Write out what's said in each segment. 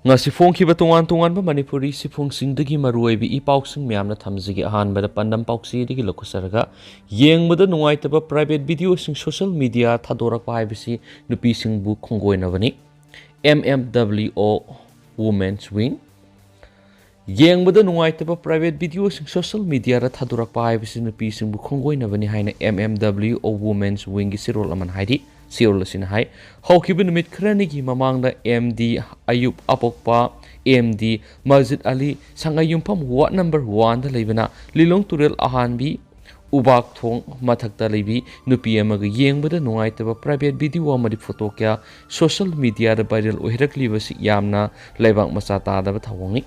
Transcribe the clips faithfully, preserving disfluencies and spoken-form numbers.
ꯉꯁꯤ ꯐꯣꯡꯈꯤꯕ ꯇꯣꯉꯥꯟ ꯇꯣꯉꯥꯟꯕ ꯃꯅꯤꯄꯨꯔꯤ ꯁꯤꯐꯨꯡꯁꯤꯡꯗꯒꯤ ꯃꯔꯨꯑꯣꯏꯕ ꯏ ꯄꯥꯎꯁꯤꯡ ꯃꯌꯥꯝꯅ ꯊꯝꯖꯒꯦ꯫ ꯑꯍꯥꯟꯕꯗ ꯄꯥꯟꯗꯝ ꯄꯥꯎꯆꯦꯗꯒꯤ ꯂꯧꯈꯠꯆꯔꯒ, ꯌꯦꯡꯕꯗ ꯅꯨꯡꯉꯥꯏꯇꯕ private videoꯁꯤꯡ social media ꯊꯥꯗꯣꯔꯛꯄ ꯍꯥꯏꯕꯁꯤ ꯅꯨꯄꯤꯁꯤꯡꯕꯨ ꯈꯣꯡꯒꯣꯏꯅꯕꯅꯤ꯫ M M W O Women's Wing꯫ ꯌꯦꯡꯕꯗ ꯅꯨꯡꯉꯥꯏꯇꯕ private videoꯁꯤꯡ social mediaꯗ ꯊꯥꯗꯣꯔꯛꯄ ꯍꯥꯏꯕꯁꯤ ꯅꯨꯄꯤꯁꯤꯡꯕꯨ ꯈꯣꯡꯒꯣꯏꯅꯕꯅꯤ ꯍꯥꯏꯅ M M W O Women's Wingꯒꯤ ꯆꯦꯔꯣꯜ ꯑꯃꯅ ꯍꯥꯏꯔꯤ꯫ ꯆꯦꯔꯣꯜ ꯑꯁꯤꯅ ꯍꯥꯏ, ꯍꯧꯈꯤꯕ ꯅꯨꯃꯤꯠ ꯈꯔꯅꯤꯒꯤ ꯃꯃꯥꯡꯗ M D ꯑꯌꯨꯞ ꯑꯄꯣꯛꯄ M D masjid ꯑꯂꯤ ꯁꯉꯥꯏꯌꯨꯝꯐꯝ ward number oneꯗ ꯂꯩꯕꯅ ꯂꯤꯂꯣꯡ ꯇꯨꯔꯦꯜ ꯑꯍꯥꯟꯕꯤ ꯎꯕꯥꯛ ꯊꯣꯡ ꯃꯊꯛꯇ ꯂꯩꯕꯤ ꯅꯨꯄꯤ ꯑꯃꯒ ꯌꯦꯡꯕꯗ ꯅꯨꯡꯉꯥꯏꯇꯕ private video ꯑꯃꯗꯤ photo ꯀꯌꯥ social mediaꯗ viral ꯑꯣꯏꯍꯜꯂꯛꯂꯤꯕꯁꯤ ꯌꯥꯝꯅ ꯂꯩꯕꯥꯛ ꯃꯆꯥ ꯇꯥꯗꯕ ꯊꯧꯑꯣꯡꯅꯤ꯫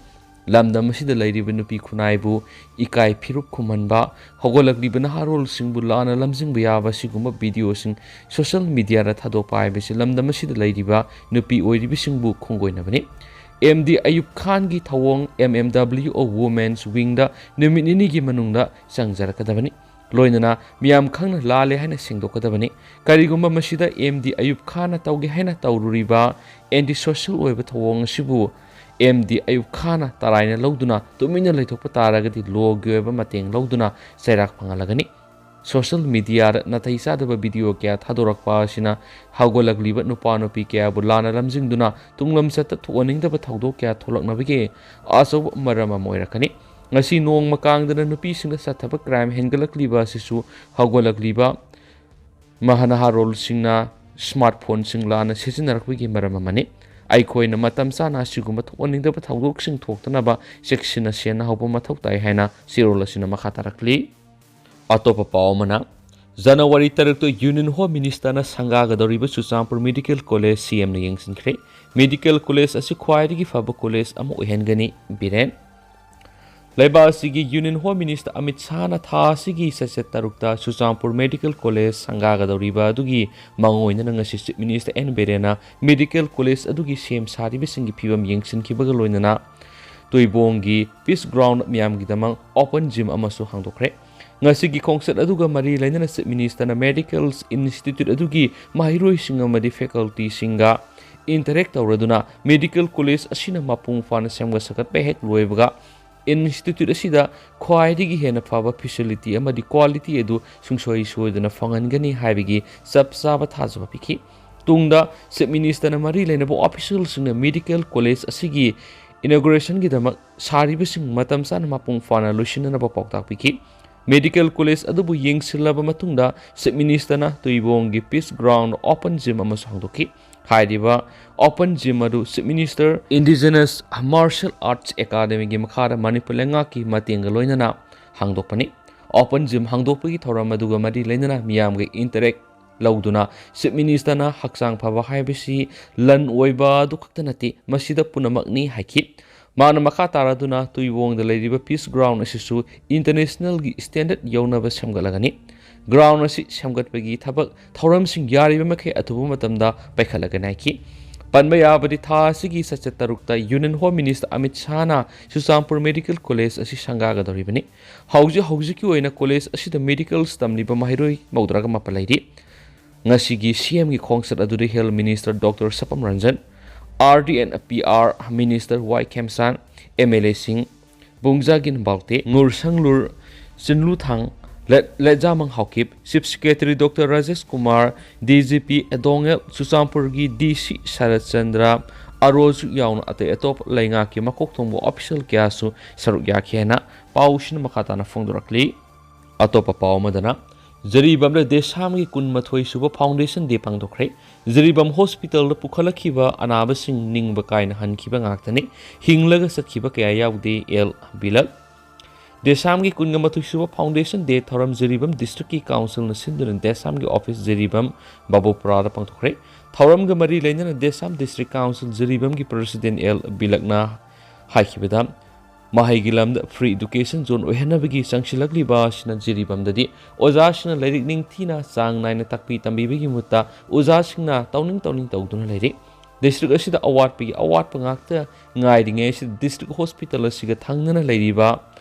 ꯂꯝꯗꯝ ꯑꯁꯤꯗ ꯂꯩꯔꯤꯕ ꯅꯨꯄꯤ ꯈꯨꯟꯅꯥꯏꯕꯨ ꯏꯀꯥꯏ ꯐꯤꯔꯨꯞ ꯈꯨꯝꯍꯟꯕ, ꯍꯧꯒꯠꯂꯛꯂꯤꯕ ꯅꯍꯥꯔꯣꯜꯁꯤꯡꯕꯨ ꯂꯥꯟꯅ ꯂꯝꯖꯤꯡꯕ ꯌꯥꯕ ꯁꯤꯒꯨꯝꯕ videoꯁꯤꯡ social mediaꯗ ꯊꯥꯗꯣꯛꯄ ꯍꯥꯏꯕꯁꯤ ꯂꯝꯗꯝ ꯑꯁꯤꯗ ꯂꯩꯔꯤꯕ ꯅꯨꯄꯤ ꯑꯣꯏꯔꯤꯕꯁꯤꯡꯕꯨ ꯈꯣꯡꯒꯣꯏꯅꯕꯅꯤ꯫ M D ꯑꯌꯨꯕ ꯈꯥꯟꯒꯤ ꯊꯧꯑꯣꯡ M M W O Women's Wingꯗ ꯅꯨꯃꯤꯠ ꯅꯤꯅꯤꯒꯤ ꯃꯅꯨꯡꯗ ꯆꯪꯖꯔꯛꯀꯗꯕꯅꯤ꯫ ꯂꯣꯏꯅꯅ ꯃꯤꯌꯥꯝ ꯈꯪꯅ ꯂꯥꯜꯂꯦ ꯍꯥꯏꯅ ꯁꯦꯡꯗꯣꯛꯀꯗꯕꯅꯤ꯫ ꯀꯔꯤꯒꯨꯝꯕ ꯃꯁꯤꯗ M D ꯑꯌꯨꯕ ꯈꯥꯟꯅ ꯇꯧꯒꯦ ꯍꯥꯏꯅ ꯇꯧꯔꯨꯔꯤꯕ anti social ꯑꯣꯏꯕ ꯊꯧꯑꯣꯡ ꯑꯁꯤꯕꯨ M D ꯑꯌꯨꯕ ꯈꯥꯟꯅ ꯇꯔꯥꯏꯅ ꯂꯧꯗꯨꯅ ꯇꯨꯃꯤꯟꯅ ꯂꯩꯊꯣꯛꯄ ꯇꯥꯔꯒꯗꯤ lawꯒꯤ ꯑꯣꯏꯕ ꯃꯇꯦꯡ ꯂꯧꯗꯨꯅ ꯆꯩꯔꯥꯛ ꯐꯪꯍꯜꯂꯒꯅꯤ꯫ Social mediaꯗ ꯅꯥꯇꯩ ꯆꯥꯗꯕ video ꯀꯌꯥ ꯊꯥꯗꯣꯔꯛꯄ ꯑꯁꯤꯅ ꯍꯧꯒꯠꯂꯛꯂꯤꯕ ꯅꯨꯄꯥ ꯅꯨꯄꯤ ꯀꯌꯥꯕꯨ ꯂꯥꯟꯅ ꯂꯝꯖꯤꯡꯗꯨꯅ ꯇꯨꯡꯂꯝꯆꯠꯇ ꯊꯣꯛꯍꯟꯅꯤꯡꯗꯕ ꯊꯧꯗꯣꯛ ꯀꯌꯥ ꯊꯣꯛꯂꯛꯅꯕꯒꯤ ꯑꯆꯧꯕ ꯃꯔꯝ ꯑꯃ ꯑꯣꯏꯔꯛꯀꯅꯤ꯫ ꯉꯁꯤ ꯅꯣꯡꯃ ꯀꯥꯡꯗꯅ ꯅꯨꯄꯤꯁꯤꯡꯗ ꯆꯠꯊꯕ crime ꯍꯦꯟꯒꯠꯂꯛꯂꯤꯕ ꯑꯁꯤꯁꯨ ꯍꯧꯒꯠꯂꯛꯂꯤꯕ ꯃꯍꯥ-, ꯅꯍꯥꯔꯣꯜꯁꯤꯡꯅ smartphoneꯁꯤꯡ ꯂꯥꯟꯅ ꯁꯤꯖꯤꯟꯅꯔꯛꯄꯒꯤ ꯃꯔꯝ ꯑꯃꯅꯤ꯫ ꯑꯩꯈꯣꯏꯅ ꯃꯇꯝ ꯆꯥꯅ ꯑꯁꯤꯒꯨꯝꯕ ꯊꯣꯛꯍꯟꯅꯤꯡꯗꯕ ꯊꯧꯗꯣꯛꯁꯤꯡ ꯊꯣꯛꯇꯅꯕ ꯆꯦꯛꯁꯤꯟꯅ ꯁꯦꯟꯅꯍꯧꯕ ꯃꯊꯧ ꯇꯥꯏ ꯍꯥꯏꯅ ꯆꯦꯔꯣꯜ ꯑꯁꯤꯅ ꯃꯈꯥ ꯇꯥꯔꯛꯂꯤ꯫ ꯑꯇꯣꯞꯄ ꯄꯥꯎ ꯑꯃꯅ, ꯖꯅꯋꯥꯔꯤ ꯇꯔꯨꯛꯇ Union Home Ministerꯅ ꯁꯪꯒꯥꯒꯗꯧꯔꯤꯕ Churachandpur Medical College CMꯅ ꯌꯦꯡꯁꯤꯟꯈ꯭ꯔꯦ꯫ Medical College ꯑꯁꯤ ꯈ꯭ꯋꯥꯏꯗꯒꯤ ꯐꯕ college ꯑꯃ ꯑꯣꯏꯍꯟꯒꯅꯤ, ꯕꯤꯔꯦꯟ꯫ ꯂꯩꯕꯥꯛ ꯑꯁꯤꯒꯤ Union Home Minister ꯑꯃꯤꯠ ꯁꯥꯍꯅ ꯊꯥ ꯑꯁꯤꯒꯤ ꯆꯩꯆꯠ ꯇꯔꯨꯛꯇ ꯆꯨꯔꯆꯥꯟꯄꯨꯔ Medical College ꯁꯪꯒꯥꯒꯗꯧꯔꯤꯕ ꯑꯗꯨꯒꯤ ꯃꯥꯡꯑꯣꯏꯅꯅ ꯉꯁꯤ Chief Minister ꯑꯦꯟ ꯕꯤꯔꯦꯟꯅ medical college ꯑꯗꯨꯒꯤ ꯁꯦꯝ ꯁꯥꯔꯤꯕꯁꯤꯡꯒꯤ ꯐꯤꯕꯝ ꯌꯦꯡꯁꯤꯟꯈꯤꯕꯒ ꯂꯣꯏꯅꯅ ꯇꯨꯏꯕꯣꯡꯒꯤ Peace Ground ꯃꯤꯌꯥꯝꯒꯤꯗꯃꯛ open gym ꯑꯃꯁꯨ ꯍꯥꯡꯗꯣꯛꯈ꯭ꯔꯦ꯫ ꯉꯁꯤꯒꯤ ꯈꯣꯡꯆꯠ ꯑꯗꯨꯒ ꯃꯔꯤ ꯂꯩꯅꯅ Chief Ministerꯅ Medical Institute ꯑꯗꯨꯒꯤ ꯃꯍꯩꯔꯣꯏꯁꯤꯡ ꯑꯃꯗꯤ facultyꯁꯤꯡꯒ interact ꯇꯧꯔꯗꯨꯅ medical college ꯑꯁꯤꯅ ꯃꯄꯨꯡ ꯐꯥꯅ ꯁꯦꯝꯒꯠ ꯁꯥꯒꯠꯄ ꯍꯦꯛ ꯂꯣꯏꯕꯒ institute ꯑꯁꯤꯗ ꯈ꯭ꯋꯥꯏꯗꯒꯤ ꯍꯦꯟꯅ ꯐꯕ facility ꯑꯃꯗꯤ quality ꯑꯗꯨ ꯁꯨꯡꯁꯣꯏ ꯁꯣꯏꯗꯅ ꯐꯪꯍꯟꯒꯅꯤ ꯍꯥꯏꯕꯒꯤ ꯆꯞ ꯆꯥꯕ ꯊꯥꯖꯕ ꯄꯤꯈꯤ꯫ ꯇꯨꯡꯗ Chief Ministerꯅ ꯃꯔꯤ ꯂꯩꯅꯕ officialꯁꯤꯡꯅ medical college ꯑꯁꯤꯒꯤ inaugurationꯒꯤꯗꯃꯛ ꯁꯥꯔꯤꯕꯁꯤꯡ ꯃꯇꯝ ꯆꯥꯅ ꯃꯄꯨꯡ ꯐꯥꯅ ꯂꯣꯏꯁꯤꯟꯅꯅꯕ ꯄꯥꯎꯇꯥꯛ ꯄꯤꯈꯤ꯫ Medical college ꯑꯗꯨꯕꯨ ꯌꯦꯡꯁꯤꯜꯂꯕ ꯃꯇꯨꯡꯗ Chief Ministerꯅ ꯇꯨꯏꯕꯣꯡꯒꯤ Peace Ground open gym ꯑꯃꯁꯨ ꯍꯥꯡꯗꯣꯛꯈꯤ꯫ ꯍꯥꯏꯔꯤꯕ open gym ꯑꯗꯨ Chief Minister Indigenous Martial Arts Academyꯒꯤ ꯃꯈꯥꯗ ꯃꯅꯤꯄꯨꯔ ꯂꯩꯉꯥꯛꯀꯤ ꯃꯇꯦꯡꯒ ꯂꯣꯏꯅꯅ ꯍꯥꯡꯗꯣꯛꯄꯅꯤ꯫ Open gym ꯍꯥꯡꯗꯣꯛꯄꯒꯤ ꯊꯧꯔꯝ ꯑꯗꯨꯒ ꯃꯔꯤ ꯂꯩꯅꯅ ꯃꯤꯌꯥꯝꯒ interact ꯂꯧꯗꯨꯅ Chief Ministerꯅ ꯍꯛꯆꯥꯡ ꯐꯕ ꯍꯥꯏꯕꯁꯤ ꯂꯟ ꯑꯣꯏꯕ ꯑꯗꯨ ꯈꯛꯇ ꯅꯠꯇꯦ, ꯃꯁꯤꯗ ꯄꯨꯝꯅꯃꯛꯅꯤ ꯍꯥꯏꯈꯤ꯫ ꯃꯥꯅ ꯃꯈꯥ ꯇꯥꯔꯗꯨꯅ ꯇꯨꯏꯕꯣꯡꯗ ꯂꯩꯔꯤꯕ Peace Ground ꯑꯁꯤꯁꯨ internationalꯒꯤ standard ꯌꯧꯅꯕ ꯁꯦꯝꯒꯠꯂꯒꯅꯤ꯫ Ground ꯑꯁꯤ ꯁꯦꯝꯒꯠꯄꯒꯤ ꯊꯕꯛ ꯊꯧꯔꯝꯁꯤꯡ ꯌꯥꯔꯤꯕ ꯃꯈꯩ ꯑꯊꯨꯕ ꯃꯇꯝꯗ ꯄꯥꯏꯈꯠꯂꯒꯅꯤ ꯍꯥꯏꯈꯤ꯫ ꯄꯟꯕ ꯌꯥꯕꯗꯤ ꯊꯥ ꯑꯁꯤꯒꯤ ꯆꯩꯆꯠ ꯇꯔꯨꯛꯇ Union Home Minister Amit ꯁꯥꯍꯅ Churachandpur Medical College ꯑꯁꯤ ꯁꯪꯒꯥꯒꯗꯧꯔꯤꯕꯅꯤ꯫ ꯍꯧꯖꯤꯛ ꯍꯧꯖꯤꯛꯀꯤ ꯑꯣꯏꯅ college ꯑꯁꯤꯗ medicals ꯇꯝꯂꯤꯕ ꯃꯍꯩꯔꯣꯏ ꯃꯧꯗ꯭ꯔꯥꯒ ꯃꯥꯄꯜ ꯂꯩꯔꯤ꯫ ꯉꯁꯤꯒꯤ CMꯒꯤ ꯈꯣꯡꯆꯠ ꯑꯗꯨꯗ Health Minister Doctor Sapam Ranjan, RD and PR Minister Y Khemchand, MLAꯁꯤꯡ, ꯕꯨꯡꯖꯥꯒꯤꯟ ꯕꯥꯜꯇꯦ, ꯉꯨꯔꯁꯪꯂꯨꯔ ꯆꯤꯟꯂꯨꯊꯥꯡ, ꯂꯦꯠ-, Letzamang Haokip, Chief Secretary Doctor Rajesh Kumar, DGP ꯑꯦꯗꯣꯡꯉꯦꯜ, ꯆꯨꯔꯆꯥꯟꯄꯨꯔꯒꯤ DC ꯁꯔꯠ ꯆꯟꯗ꯭ꯔ ꯑꯔꯣꯖꯨ ꯌꯥꯎꯅ ꯑꯇꯩ ꯑꯇꯣꯞꯄ ꯂꯩꯉꯥꯛꯀꯤ ꯃꯀꯣꯛ ꯊꯣꯡꯕ official ꯀꯌꯥꯁꯨ ꯁꯔꯨꯛ ꯌꯥꯈꯤ ꯍꯥꯏꯅ ꯄꯥꯎꯁꯤꯅ ꯃꯈꯥ ꯇꯥꯅ ꯐꯣꯡꯗꯣꯔꯛꯂꯤ꯫ ꯑꯇꯣꯞꯄ ꯄꯥꯎ ꯑꯃꯗꯅ, ꯖꯔꯤꯕꯥꯝꯗ ꯗꯦꯁꯥꯝꯒꯤ ꯀꯨꯟꯃꯥꯊꯣꯏ ꯁꯨꯕ Foundation Day ꯄꯥꯡꯊꯣꯛꯈ꯭ꯔꯦ꯫ ꯖꯔꯤꯕꯥꯝ hospitalꯗ ꯄꯨꯈꯠꯂꯛꯈꯤꯕ ꯑꯅꯥꯕꯁꯤꯡ ꯅꯤꯡꯕ ꯀꯥꯏꯅ ꯍꯟꯈꯤꯕ ꯉꯥꯛꯇꯅꯤ꯫ ꯍꯤꯡꯂꯒ ꯆꯠꯈꯤꯕ ꯀꯌꯥ ꯌꯥꯎꯗꯦ, ꯑꯦꯜ ꯕꯤꯂꯛ꯫ ꯗꯦꯁꯥꯝꯒꯤ ꯀꯨꯟꯒ ꯃꯥꯊꯣꯏ ꯁꯨꯕ Foundation Day ꯊꯧꯔꯝ ꯖꯔꯤꯕꯥꯝ Districtꯀꯤ Councilꯅ ꯁꯤꯟꯗꯨꯅ ꯗꯦꯁꯥꯝꯒꯤ office ꯖꯔꯤꯕꯥꯝ ꯕꯥꯕꯨꯄꯨꯔꯥꯗ ꯄꯥꯡꯊꯣꯛꯈ꯭ꯔꯦ꯫ ꯊꯧꯔꯝꯒ ꯃꯔꯤ ꯂꯩꯅꯅ ꯗꯦꯁꯥꯝ District Council ꯖꯔꯤꯕꯥꯝꯒꯤ President ꯑꯦꯜ ꯕꯤꯂꯛꯅ ꯍꯥꯏꯈꯤꯕꯗ, ꯃꯍꯩꯒꯤ ꯂꯝꯗ free education zone ꯑꯣꯏꯍꯟꯅꯕꯒꯤ ꯆꯪꯁꯤꯜꯂꯛꯂꯤꯕ ꯑꯁꯤꯅ ꯖꯤꯔꯤꯕꯥꯝꯗꯗꯤ ꯑꯣꯖꯥꯁꯤꯡꯅ ꯂꯥꯏꯔꯤꯛ ꯅꯤꯡꯊꯤꯅ ꯆꯥꯡ ꯅꯥꯏꯅ ꯇꯥꯛꯄꯤ ꯇꯝꯕꯤꯕꯒꯤ ꯃꯍꯨꯠꯇ ꯑꯣꯖꯥꯁꯤꯡꯅ ꯇꯧꯅꯤꯡ ꯇꯧꯅꯤꯡ ꯇꯧꯗꯨꯅ ꯂꯩꯔꯤ꯫ District ꯑꯁꯤꯗ ꯑꯋꯥꯠꯄꯒꯤ ꯑꯋꯥꯠꯄ ꯉꯥꯛꯇ ꯉꯥꯏꯔꯤꯉꯩ ꯑꯁꯤꯗ district hospital ꯑꯁꯤꯒ ꯊꯪꯅꯅ ꯂꯩꯔꯤꯕ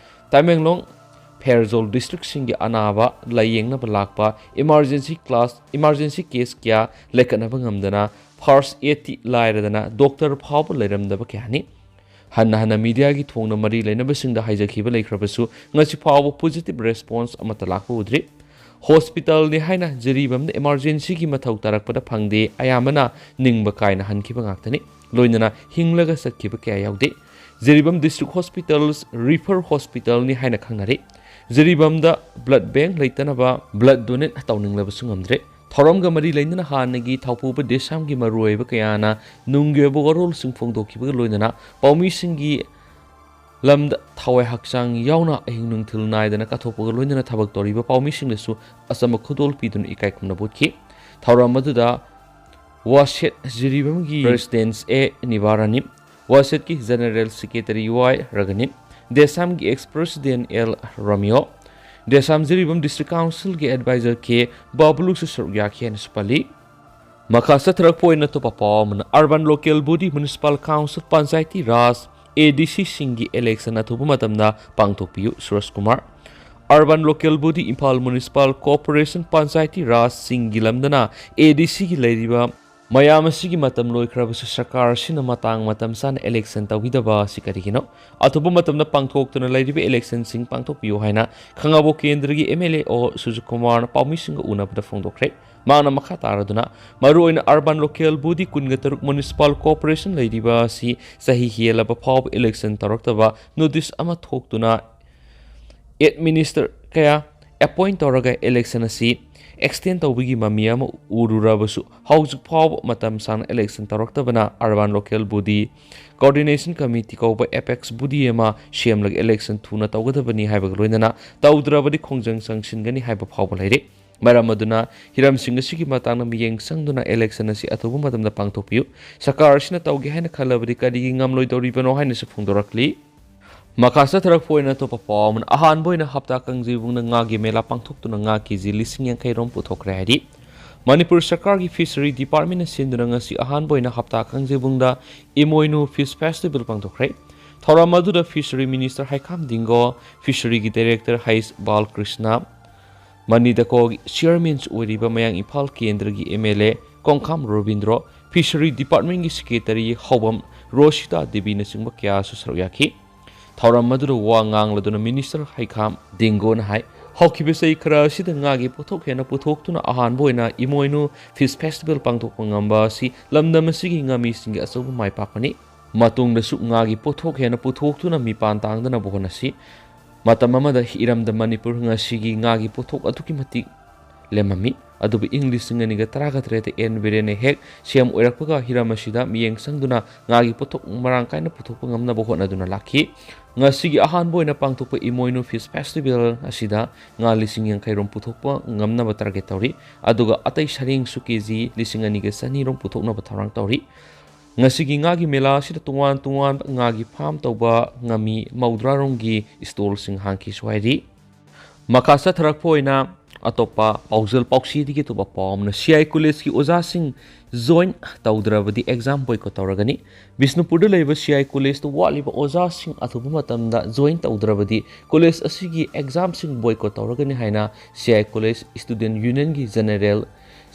ꯇꯃꯦꯡꯂꯣꯡ, ꯐꯦꯔꯖꯣꯜ districtꯁꯤꯡꯒꯤ ꯑꯅꯥꯕ ꯂꯥꯌꯦꯡꯅꯕ ꯂꯥꯛꯄ emergency class, emergency case ꯀꯌꯥ ꯂꯩꯈꯠꯅꯕ ꯉꯝꯗꯅ ꯐꯥꯔꯁ ꯑꯦꯗꯇꯤ ꯂꯥꯏꯔꯗꯅ ꯗꯣꯛꯇꯔ ꯐꯥꯎꯕ ꯂꯩꯔꯝꯗꯕ ꯀꯌꯥꯅꯤ꯫ ꯍꯟꯅ ꯍꯟꯅ ꯃꯤꯗꯤꯌꯥꯒꯤ ꯊꯣꯡꯅ ꯃꯔꯤ ꯂꯩꯅꯕꯁꯤꯡꯗ ꯍꯥꯏꯖꯈꯤꯕ ꯂꯩꯈ꯭ꯔꯕꯁꯨ ꯉꯁꯤ ꯐꯥꯎꯕ ꯄꯣꯖꯤꯇꯤꯚ ꯔꯦꯁꯄꯣꯟꯁ ꯑꯃꯠꯇ ꯂꯥꯛꯄ ꯎꯗ꯭ꯔꯤ꯫ ꯍꯣꯁꯄꯤꯇꯥꯜꯅꯤ ꯍꯥꯏꯅ ꯖꯤꯔꯤꯕꯥꯝꯗ ꯏꯃꯥꯔꯖꯦꯟꯁꯤꯒꯤ ꯃꯊꯧ ꯇꯥꯔꯛꯄꯗ ꯐꯪꯗꯦ, ꯑꯌꯥꯝꯕꯅ ꯅꯤꯡꯕ ꯀꯥꯏꯅ ꯍꯟꯈꯤꯕ ꯉꯥꯛꯇꯅꯤ꯫ ꯂꯣꯏꯅꯅ ꯍꯤꯡꯂꯒ ꯆꯠꯈꯤꯕ ꯀꯌꯥ ꯌꯥꯎꯗꯦ꯫ ꯖꯤꯔꯤꯕꯥꯝ ꯗꯤꯁꯇ꯭ꯔꯤꯛ ꯍꯣꯁꯄꯤꯇꯥꯜꯁ ꯔꯤꯐꯔ ꯍꯣꯁꯄꯤꯇꯥꯜꯅꯤ ꯍꯥꯏꯅ ꯈꯪꯅꯔꯤ꯫ ꯖꯤꯔꯤꯕꯥꯝꯗ ꯕ꯭ꯂꯗ ꯕꯦꯡꯛ ꯂꯩꯇꯅꯕ ꯕ꯭ꯂꯗ ꯗꯣꯅꯦꯠ ꯇꯧꯅꯤꯡꯂꯕꯁꯨ ꯉꯝꯗ꯭ꯔꯦ꯫ ꯊꯧꯔꯝꯒ ꯃꯔꯤ ꯂꯩꯅꯅ ꯍꯥꯟꯅꯒꯤ ꯊꯧꯄꯨꯕ ꯗꯦꯁꯥꯝꯒꯤ ꯃꯔꯨꯑꯣꯏꯕ ꯀꯌꯥꯅ ꯅꯨꯡꯒꯤ ꯑꯣꯏꯕ ꯋꯥꯔꯣꯜꯁꯤꯡ ꯐꯣꯡꯗꯣꯛꯈꯤꯕꯒ ꯂꯣꯏꯅꯅ ꯄꯥꯎꯃꯤꯁꯤꯡꯒꯤ ꯂꯝꯗ ꯊꯋꯥꯏ ꯍꯛꯆꯥꯡ ꯌꯥꯎꯅ ꯑꯍꯤꯡ ꯅꯨꯡꯊꯤꯜ ꯅꯥꯏꯗꯅ ꯀꯠꯊꯣꯛꯄꯒ ꯂꯣꯏꯅꯅ ꯊꯕꯛ ꯇꯧꯔꯤꯕ ꯄꯥꯎꯃꯤꯁꯤꯡꯗꯁꯨ ꯑꯆꯝꯕ ꯈꯨꯗꯣꯜ ꯄꯤꯗꯨꯅ ꯏꯀꯥꯏ ꯈꯨꯝꯅꯕ ꯎꯠꯈꯤ꯫ ꯊꯧꯔꯝ ꯑꯗꯨꯗ ꯋꯥꯁꯦꯠ ꯖꯤꯔꯤꯕꯥꯝꯒꯤ ꯄ꯭ꯔꯦꯁꯤꯗꯦꯟꯠ ꯑꯦ ꯅꯤꯕꯥꯔꯥꯅꯤ, ꯋꯥꯁꯦꯠꯀꯤ ꯖꯦꯅꯔꯦꯜ ꯁꯦꯀ꯭ꯔꯦꯇꯔꯤ ꯋꯥꯏ ꯔꯒꯅꯤꯞ, ꯗꯦꯁꯥꯝꯒꯤ ꯑꯦꯛꯁ ꯄ꯭ꯔꯦꯁꯤꯗꯦꯟꯠ ꯑꯦꯜ ꯔꯣꯃꯤꯌꯣ, ꯗꯦꯁꯥꯝ ꯖꯤꯔꯤꯕꯥꯝ ꯗꯤꯁꯇ꯭ꯔꯤꯛ ꯀꯥꯎꯟꯁꯤꯜꯒꯤ ꯑꯦꯗꯚꯥꯏꯖꯔ ꯀꯦ ꯕꯥꯕꯨꯂꯨꯁꯨ ꯁꯔꯨꯛ ꯌꯥꯈꯤ ꯍꯥꯏꯅꯁꯨ ꯄꯜꯂꯤ꯫ ꯃꯈꯥ ꯆꯠꯊꯔꯛꯄ ꯑꯣꯏꯅ ꯑꯇꯣꯞꯄ ꯄꯥꯎ ꯑꯃꯅ, urban local body, municipal council, Panchayati Raj, ꯑꯦ ꯗꯤ ꯁꯤꯁꯤꯡꯒꯤ ꯏꯂꯦꯛꯁꯟ ꯑꯊꯨꯕ ꯃꯇꯝꯗ ꯄꯥꯡꯊꯣꯛꯄꯤꯌꯨ, Suraj Kumar. Urban local body, Imphal municipal corporation, Panchayati ꯔꯥꯖꯁꯤꯡꯒꯤ ꯂꯝꯗꯅ ꯑꯦ ꯗꯤ ꯁꯤꯒꯤ ꯂꯩꯔꯤꯕ ꯃꯌꯥꯝ ꯑꯁꯤꯒꯤ ꯃꯇꯝ ꯂꯣꯏꯈ꯭ꯔꯕꯁꯨ ꯁꯔꯀꯥꯔ ꯑꯁꯤꯅ ꯃꯇꯥꯡ ꯃꯇꯝ ꯆꯥꯅ ꯏꯂꯦꯛꯁꯟ ꯇꯧꯕꯤꯗꯕ ꯑꯁꯤ ꯀꯔꯤꯒꯤꯅꯣ? ꯑꯊꯨꯕ ꯃꯇꯝꯗ ꯄꯥꯡꯊꯣꯛꯇꯨꯅ ꯂꯩꯔꯤꯕ ꯏꯂꯦꯛꯁꯟꯁꯤꯡ ꯄꯥꯡꯊꯣꯛꯄꯤꯌꯨ ꯍꯥꯏꯅ ꯈꯥꯉꯕꯣꯛ ꯀꯦꯟꯗ꯭ꯔꯒꯤ ꯑꯦꯝ ꯑꯦꯜ ꯑꯦ ꯑꯣ ꯁꯨꯔꯖ ꯀꯨꯃꯥꯔꯅ ꯄꯥꯎꯃꯤꯁꯤꯡꯒ ꯎꯅꯕꯗ ꯐꯣꯡꯗꯣꯛꯈ꯭ꯔꯦ꯫ ꯃꯍꯥꯛꯅ ꯃꯈꯥ ꯇꯥꯔꯗꯨꯅ, ꯃꯔꯨꯑꯣꯏꯅ ꯑꯔꯕꯥꯟ ꯂꯣꯀꯦꯜ ꯕꯣꯗꯤ ꯀꯨꯟꯒ ꯇꯔꯨꯛ ꯃ꯭ꯌꯨꯅꯤꯁꯤꯄꯥꯜ ꯀꯣꯔꯄꯣꯔꯦꯁꯟ ꯂꯩꯔꯤꯕ ꯑꯁꯤ ꯆꯍꯤ ꯍꯦꯜꯂꯕ ꯐꯥꯎꯕ ꯏꯂꯦꯛꯁꯟ ꯇꯧꯔꯛꯇꯕ ꯅꯣꯇꯤꯁ ꯑꯃ ꯊꯣꯛꯇꯨꯅ ꯑꯦꯗꯃꯤꯅꯤꯁꯇꯔ ꯀꯌꯥ ꯑꯦꯄꯣꯏꯟꯠ ꯇꯧꯔꯒ ꯏꯂꯦꯛꯁꯟ ꯑꯁꯤ ꯑꯦꯛꯁꯇꯦꯟ ꯇꯧꯕꯒꯤ ꯃꯃꯤ ꯑꯃ ꯎꯔꯨꯔꯕꯁꯨ ꯍꯧꯖꯤꯛ ꯐꯥꯎꯕ ꯃꯇꯝ ꯁꯥꯡꯅ ꯏꯂꯦꯛꯁꯟ ꯇꯧꯔꯛꯇꯕꯅ urban local body coordination committee ꯀꯧꯕ ꯑꯦꯄꯦꯛꯁ ꯕꯣꯗꯤ ꯑꯃ ꯁꯦꯝꯂꯒ ꯏꯂꯦꯛꯁꯟ ꯊꯨꯅ ꯇꯧꯒꯗꯕꯅꯤ ꯍꯥꯏꯕꯒ ꯂꯣꯏꯅꯅ ꯇꯧꯗ꯭ꯔꯕꯗꯤ ꯈꯣꯡꯖꯪ ꯆꯪꯁꯤꯟꯒꯅꯤ ꯍꯥꯏꯕ ꯐꯥꯎꯕ ꯂꯩꯔꯦ꯫ ꯃꯔꯝ ꯑꯗꯨꯅ ꯍꯤꯔꯝꯁꯤꯡ ꯑꯁꯤꯒꯤ ꯃꯇꯥꯡꯗ ꯃꯤꯠꯌꯦꯡ ꯆꯪꯗꯨꯅ ꯏꯂꯦꯛꯁꯟ ꯑꯁꯤ ꯑꯊꯨꯕ ꯃꯇꯝꯗ ꯄꯥꯡꯊꯣꯛꯄꯤꯌꯨ꯫ ꯁꯔꯀꯥꯔ ꯑꯁꯤꯅ ꯇꯧꯒꯦ ꯍꯥꯏꯅ ꯈꯜꯂꯕꯗꯤ ꯀꯔꯤꯒꯤ ꯉꯝꯂꯣꯏꯗꯧꯔꯤꯕꯅꯣ ꯍꯥꯏꯅꯁꯨ ꯐꯣꯡꯗꯣꯔꯛꯂꯤ꯫ ꯃꯈꯥ ꯆꯠꯊꯔꯛꯄ ꯑꯣꯏꯅ ꯑꯇꯣꯞꯄ ꯄꯥꯎ ꯑꯃꯅ, ꯑꯍꯥꯟꯕ ꯑꯣꯏꯅ ꯍꯞꯇꯥ ꯀꯥꯡꯖꯩꯕꯨꯡꯗ ꯉꯥꯒꯤ ꯃꯦꯂꯥ ꯄꯥꯡꯊꯣꯛꯇꯨꯅ ꯉꯥ ꯀꯦꯖꯤ ꯂꯤꯁꯤꯡ ꯌꯥꯡꯈꯩ ꯔꯣꯝ ꯄꯨꯊꯣꯛꯈ꯭ꯔꯦ ꯍꯥꯏꯔꯤ꯫ ꯃꯅꯤꯄꯨꯔ ꯁꯔꯀꯥꯔꯒꯤ ꯐꯤꯁꯔꯤ ꯗꯤꯄꯥꯔꯠꯃꯦꯟꯅ ꯁꯤꯟꯗꯨꯅ ꯉꯁꯤ ꯑꯍꯥꯟꯕ ꯑꯣꯏꯅ ꯍꯞꯇꯥ ꯀꯥꯡꯖꯩꯕꯨꯡꯗ ꯏꯃꯣꯏꯅꯨ ꯐꯤꯁ ꯐꯦꯁꯇꯤꯚꯦꯜ ꯄꯥꯡꯊꯣꯛꯈ꯭ꯔꯦ꯫ ꯊꯧꯔꯝ ꯑꯗꯨꯗ ꯐꯤꯁꯔꯤ ꯃꯤꯅꯤꯁꯇꯔ ꯍꯩꯈꯥꯝ ꯗꯤꯡꯒꯣ, ꯐꯤꯁꯔꯤꯒꯤ ꯗꯥꯏꯔꯦꯛꯇꯔ ꯍꯩꯁ ꯕꯥꯂꯀ꯭ꯔꯤꯁꯅ, ꯃꯅꯤꯗꯀꯣꯒꯤ ꯆꯤꯌꯔꯃꯦꯟꯁꯨ ꯑꯣꯏꯔꯤꯕ ꯃꯌꯥꯡ ꯏꯝꯐꯥꯜ ꯀꯦꯟꯗ꯭ꯔꯒꯤ M L A Kongkham Robindro, Fishery Departmentꯀꯤ Secretary ꯍꯥꯎꯕꯝ ꯔꯣꯁꯤꯇꯥ ꯗꯦꯕꯤꯅꯆꯤꯡꯕ ꯀꯌꯥꯁꯨ ꯁꯔꯨꯛ ꯌꯥꯈꯤ꯫ ꯊꯧꯔꯝ ꯑꯗꯨꯗ ꯋꯥ ꯉꯥꯡꯂꯗꯨꯅ Minister ꯍꯩꯈꯥꯝ ꯗꯤꯡꯒꯣꯅ ꯍꯥꯏ, ꯍꯧꯈꯤꯕ ꯆꯍꯤ ꯈꯔ ꯑꯁꯤꯗ ꯉꯥꯒꯤ ꯄꯣꯠꯊꯣꯛ ꯍꯦꯟꯅ ꯄꯨꯊꯣꯛꯇꯨꯅ ꯑꯍꯥꯟꯕ ꯑꯣꯏꯅ ꯏꯃꯣꯏꯅꯨ Fish Festival ꯄꯥꯡꯊꯣꯛꯄ ꯉꯝꯕ ꯑꯁꯤ ꯂꯝꯗꯝ ꯑꯁꯤꯒꯤ ꯉꯥꯃꯤꯁꯤꯡꯒꯤ ꯑꯆꯧꯕ ꯃꯥꯏ ꯄꯥꯛꯄꯅꯤ꯫ ꯃꯇꯨꯡꯗꯁꯨ ꯉꯥꯒꯤ ꯄꯣꯠꯊꯣꯛ ꯍꯦꯟꯅ ꯄꯨꯊꯣꯛꯇꯨꯅ ꯃꯤꯄꯥꯟ ꯇꯥꯡꯗꯅꯕ ꯍꯣꯠꯅꯁꯤ꯫ ꯃꯇꯝ ꯑꯃꯗ ꯏꯔꯝꯗꯝ ꯃꯅꯤꯄꯨꯔ ꯉꯁꯤꯒꯤ ꯉꯥꯒꯤ ꯄꯣꯠꯊꯣꯛ ꯑꯗꯨꯛꯀꯤ ꯃꯇꯤꯛ ꯂꯦꯝꯃꯝꯃꯤ꯫ ꯑꯗꯨꯕꯨ ꯏꯪ ꯂꯤꯁꯤꯡ ꯑꯅꯤꯒ ꯇꯔꯥꯒ ꯇꯔꯦꯠꯇ ꯑꯦꯟ ꯕꯤꯔꯦꯟꯅ ꯍꯦꯛ ꯁꯤ ꯑꯦꯝ ꯑꯣꯏꯔꯛꯄꯒ ꯍꯤꯔꯝ ꯑꯁꯤꯗ ꯃꯤꯠꯌꯦꯡ ꯆꯪꯗꯨꯅ ꯉꯥꯒꯤ ꯄꯣꯠꯊꯣꯛ ꯃꯔꯥꯡ ꯀꯥꯏꯅ ꯄꯨꯊꯣꯛꯄ ꯉꯝꯅꯕ ꯍꯣꯠꯅꯗꯨꯅ ꯂꯥꯛꯈꯤ꯫ ꯉꯁꯤꯒꯤ ꯑꯍꯥꯟꯕ ꯑꯣꯏꯅ ꯄꯥꯡꯊꯣꯛꯄ ꯏꯃꯣꯏꯅꯨ Fish Festival ꯑꯁꯤꯗ ꯉꯥ ꯂꯤꯁꯤꯡ ꯌꯥꯡꯈꯩ ꯔꯣꯝ ꯄꯨꯊꯣꯛꯄ ꯉꯝꯅꯕ target ꯇꯧꯔꯤ꯫ ꯑꯗꯨꯒ ꯑꯇꯩ ꯁꯔꯦꯡꯁꯨ ꯀꯦ ꯖꯤ ꯂꯤꯁꯤꯡ ꯑꯅꯤꯒ ꯆꯅꯤ ꯔꯣꯝ ꯄꯨꯊꯣꯛꯅꯕ ꯊꯧꯔꯥꯡ ꯇꯧꯔꯤ꯫ ꯉꯁꯤꯒꯤ ꯉꯥꯒꯤ ꯃꯦꯂꯥ ꯑꯁꯤꯗ ꯇꯣꯉꯥꯟ ꯇꯣꯉꯥꯟꯕ ꯉꯥꯒꯤ farm ꯇꯧꯕ ꯉꯥꯃꯤ ꯃꯧꯗ꯭ꯔꯥ ꯔꯣꯝꯒꯤ stallꯁꯤꯡ ꯍꯥꯡꯈꯤꯁꯨ ꯍꯥꯏꯔꯤ꯫ ꯃꯈꯥ ꯆꯠꯊꯔꯛꯄ ꯑꯣꯏꯅ ꯑꯇꯣꯞꯄ ꯄꯥꯎꯖꯦꯜ ꯄꯥꯎꯆꯦꯗꯒꯤ ꯑꯇꯣꯞꯄ ꯄꯥꯎ ꯑꯃꯅ, ꯁꯤ ꯑꯥꯏ ꯀꯣꯂꯦꯖꯀꯤ ꯑꯣꯖꯥꯁꯤꯡ join ꯇꯧꯗ꯭ꯔꯕꯗꯤ exam boycott ꯇꯧꯔꯒꯅꯤ꯫ ꯕꯤꯁꯅꯨꯄꯨꯔꯗ ꯂꯩꯕ ꯁꯤ ꯑꯥꯏ ꯀꯣꯂꯦꯖꯇ ꯋꯥꯠꯂꯤꯕ ꯑꯣꯖꯥꯁꯤꯡ ꯑꯊꯨꯕ ꯃꯇꯝꯗ join ꯇꯧꯗ꯭ꯔꯕꯗꯤ ꯀꯣꯂꯦꯖ ꯑꯁꯤꯒꯤ examꯁꯤꯡ boycott ꯇꯧꯔꯒꯅꯤ ꯍꯥꯏꯅ C I college Student Unionꯒꯤ General